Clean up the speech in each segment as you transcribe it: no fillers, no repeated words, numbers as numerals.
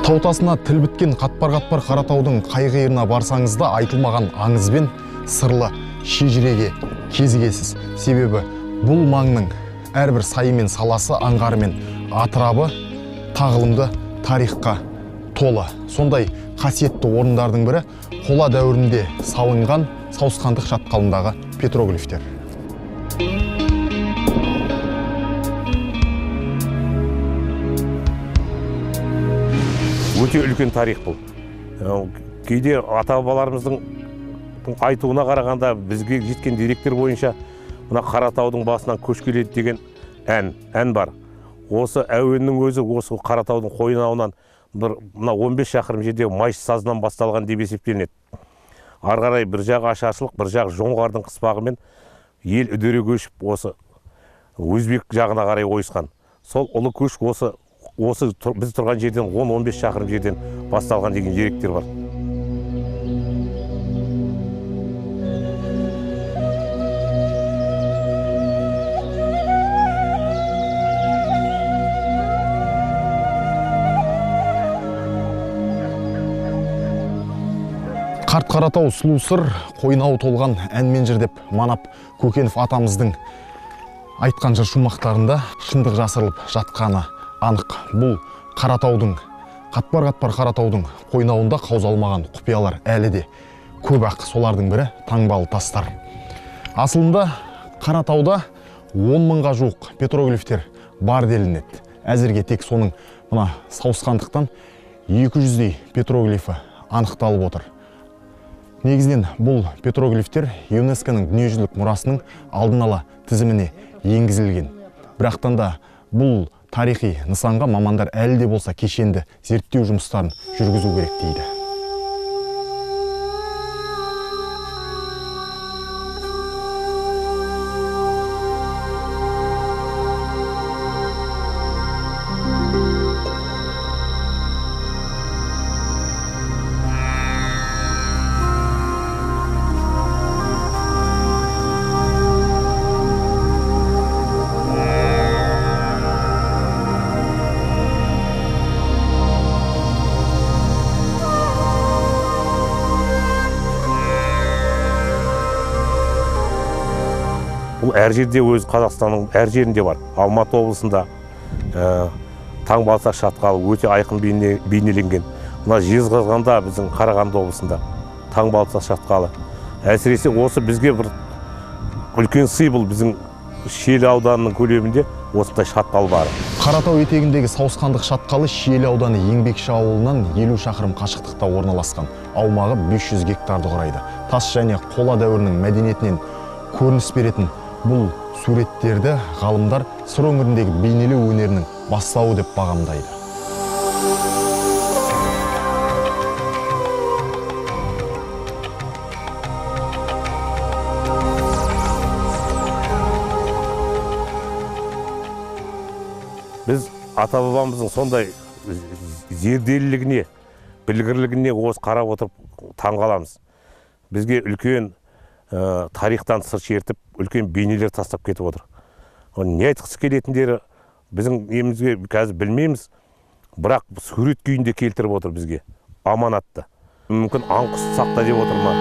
Тау тасына тіл біткен қатпар-қатпар Қаратаудың қай қиырына барсаңыз да айтылмаған аңыз бен сырлы шежіреге кезігесіз. Себебі бұл маңның әрбір сайы мен саласы, аңғары мен атырабы тағылымды тарихқа толы. Сондай қасиетті орындардың бірі қола дәуірінде салынған Сауысқандық шатқалындағы петроглифтер. Өте үлкен тарих бұл. Кейде ата-бабаларымыздың айтуына қарағанда бізге жеткен деректер бойынша мына Қаратаудың басынан көш келеді деген ән бар. Осы әуеннің өзі осы Қаратаудың қойнауынан бір мына 15 шақырым жерде Майшы сазынан басталған деп есептелінеді. Ары қарай бір жағы ашаршылық, бір жағы жоңғардың қыспағымен ел үдере көшіп осы өзбек жағына қарай ойысқан. Сол ұлы көш осы біз тұрған жерден 10-15 шақырым жерден басталған деген деректер бар. Қарт Қаратау сұлу сыр, қойнауы толған ән мен жыр деп Манап Көкенов атамыздың айтқан жыр шумақтарында шындық жасырылып жатқаны анық. Бұл Қаратаудың, қатпар-қатпар Қаратаудың қойнауында қаузалмаған құпиялар әлі де көп-ақ. Солардың бірі таңбалы тастар. Асылында Қаратауда 10 мыңға жуық петроглифтер бар делінеді. Әзірге тек соның мына Сауысқандықтан 200-дей петроглифі анықталып отыр. Негізінен бұл петроглифтер ЮНЕСКО-ның дүниежүзілік мұрасының алдын ала тізіміне енгізілген. Бірақтан да бұл тарихи нысанға мамандар әлі де болса кешенді зерттеу жұмыстарын жүргізу керек дейді. Бұл әр жерде өз Қазақстанның әр жерінде бар. Алматы облысында Таңбалытас шатқалы өте айқын бейнеленген. Мына Жезқазғанда, біздің Қарағанды облысында Таңбалытас шатқалы. Әсіресе осы бізге бір үлкен сый, бұл біздің Шиелі ауданының көлемінде осындай шатқал бар. Қаратау етегіндегі Сауысқандық шатқалы Шиелі ауданы Еңбекші ауылынан 50 шақырым қашықтықта орналасқан. Аумағы 500 гектарды құрайды. Тас және қола дәуірінің мәдениетінен көрініс беретін бұл суреттерді ғалымдар Сыр өңіріндегі бейнелеу өнерінің бастауы деп бағамдайды. Біз ата-бабамыздың сондай зерделілігіне, білгірлігіне осы қарап отырып таңғаламыз. Бізге үлкен тарихтан сыр шертіп, үлкен бейнелер тастап кетіп отыр. Не айтқысы келетіндері біздің немізге қазір білмейміз, бірақ сурет күйінде келтіріп отыр бізге аманатты. Мүмкін аң құс сақта деп отыр ма?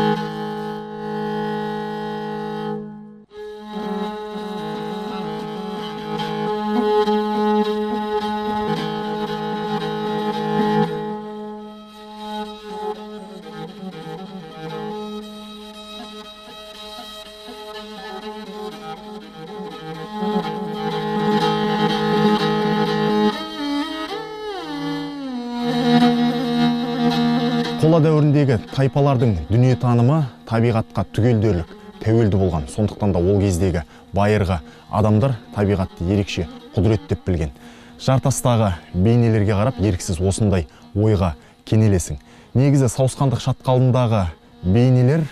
Қола дәуіріндегі тайпалардың дүниетанымы табиғатқа түгел дерлік тәуелді болған. Сондықтан да ол кездегі байырғы адамдар табиғатты ерекше құдірет деп білген. Жартастағы бейнелерге қарап еріксіз осындай ойға кенелесің. Негізі Сауысқандық шатқалындағы бейнелер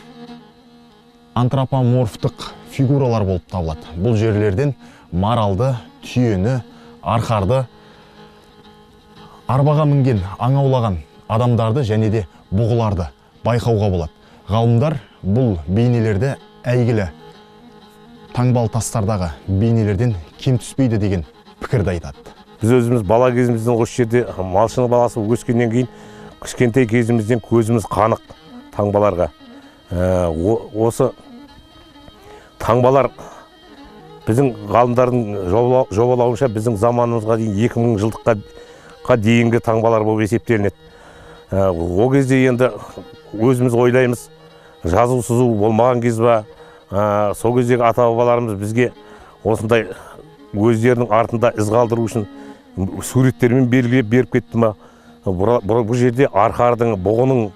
антропоморфтық фигуралар болып табылады. Бұл жерлерден маралды, түйені, арқарды, арбаға мінген, аң аулаған адамдарды және де бұғыларды байқауға болады. Ғалымдар бұл бейнелерді әйгілі таңбалы тастардағы бейнелерден кем түспейді деген пікірді айтады. Біз өзіміз бала кезімізден осы жерде малшының баласы өскеннен кейін кішкентай кезімізден көзіміз қанық таңбаларға. Осы таңбалар біздің ғалымдардың жобалауынша біздің заманымызға дейін 2000 жылдыққа дейінгі таңбалар болып есептелінеді. О кезде енді өзіміз ойлаймыз, жазу сызу болмаған кез ба, сол кездегі ата-бабаларымыз бізге осындай өздерінің артында із қалдыру үшін суреттермен белгілеп беріп кетті ма? Бұл жерде арқардың, бұғының,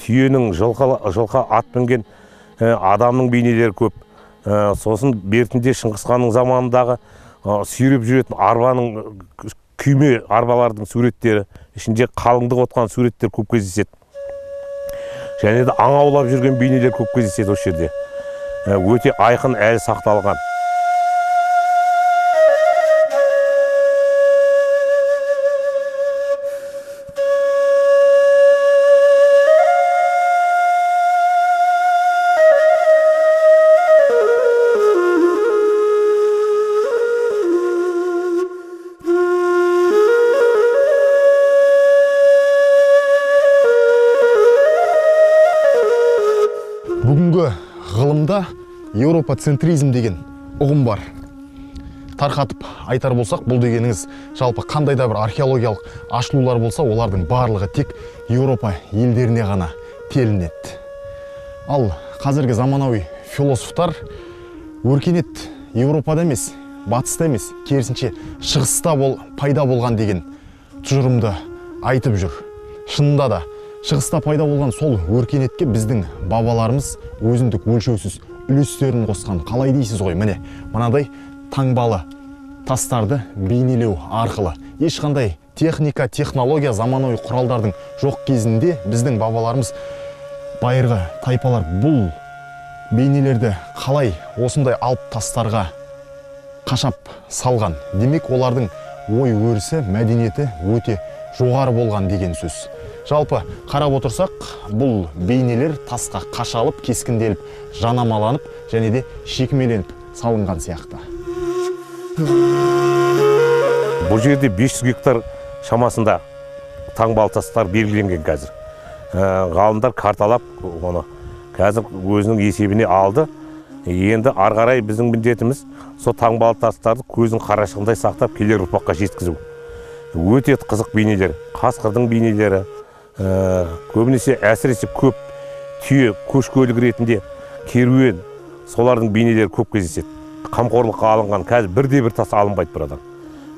түйенің, жылқы ат мінген адамның бейнелері көп. Сосын бертінде Шыңғыс ханның заманындағы сүйреп жүретін арбаның, күйме арбалардың суреттері, ішінде қалыңдық отқан суреттер көп кездеседі. Және де аң аулап жүрген бейнелер көп кездеседі осы жерде. Өте айқын әлі сақталған. Бүгінгі ғылымда еуропацентризм деген ұғым бар. Тарқатып айтар болсақ, бұл дегеніңіз жалпы қандай да бір археологиялық ашылулар болса, олардың барлығы тек Еуропа елдеріне ғана телінеді. Ал қазіргі заманауи философтар өркениет Еуропада емес, батыста емес, керісінше шығыста пайда болған деген тұжырымды айтып жүр. Шынында да шығыста пайда болған сол өркениетке біздің бабаларымыз өзіндік өлшеусіз үлестерін қосқан. Қалай дейсіз ғой, міне мынадай таңбалы тастарды бейнелеу арқылы. Ешқандай техника, технология, заманауи құралдардың жоқ кезінде біздің бабаларымыз, байырғы тайпалар бұл бейнелерді қалай осындай алып тастарға қашап салған. Демек, олардың ой өрісі, мәдениеті өте жоғары болған деген сөз. Жалпы қарап отырсақ, бұл бейнелер тасқа қашалып, кескінделіп, жанамаланып және де шекімеленіп салынған сияқты. Бұл жерде 500 гектар шамасында таңбалы тастар белгіленген қазір. Ғалымдар карталап оны қазір өзінің есебіне алды. Енді ары қарай біздің міндетіміз сол таңбалы тастарды көздің қарашығындай сақтап келер ұрпаққа жеткізу. Өте қызық бейнелер, қасқырдың бейнелері, көбінесе әсіресе көп түйе көш көлік ретінде керуен, солардың бейнелері көп кездеседі. Қамқорлыққа алынған қазір бірде бір тас алынбайды бұрадан.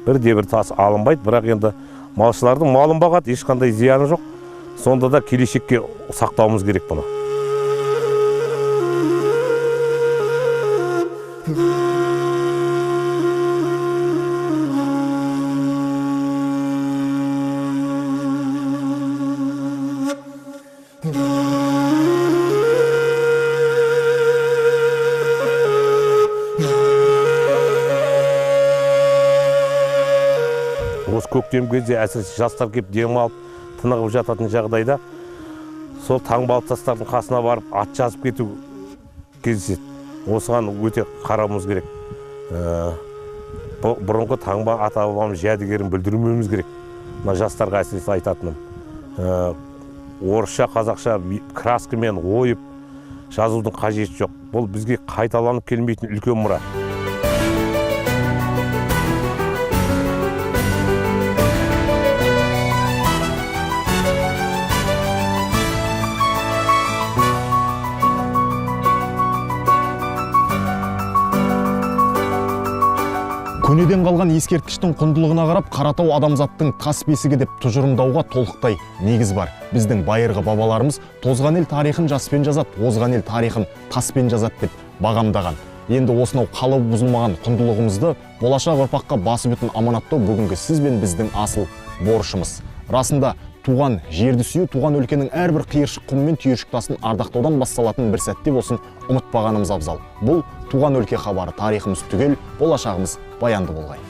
Бірде бір тас алынбайды, бірақ енді малшылардың малын бағады, ешқандай зияны жоқ. Сонда да келешекке сақтауымыз керек бұны. Осы көктем кезде әсіресе жастар келіп демалып, тынығып жататын жағдайда сол таңбалы тастардың қасына барып ат жазып кету кездеседі. Осыған өте қарауымыз керек. Бұрынғы таңба ата-бабамыз жәдігерін бүлдірмеуіміз керек. Мына жастарға әсіресе айтатыным. Орысша, қазақша краскамен ойып жазудың қажеті жоқ. Бұл бізге қайталанып келмейтін үлкен мұра. Көнеден қалған ескерткіштің құндылығына қарап, Қаратау адамзаттың тас бесігі деп тұжырымдауға толықтай негіз бар. Біздің байырғы бабаларымыз тозған ел тарихын жаспен жазады, озған ел тарихын таспен жазады деп бағамдаған. Енді осынау қалыбы бұзылмаған құндылығымызды болашақ ұрпаққа басы бүтін аманаттау бүгінгі сіз бен біздің асыл борышымыз. Расында туған жерді сүю, туған өлкенің әрбір қиыршық құмы мен түйіршік тасын ардақтаудан басталатын бір сәтте болсын ұмытпағанымыз абзал. Бұл туған өлке хабары, тарихымыз түгел, болашағымыз баянды болғай.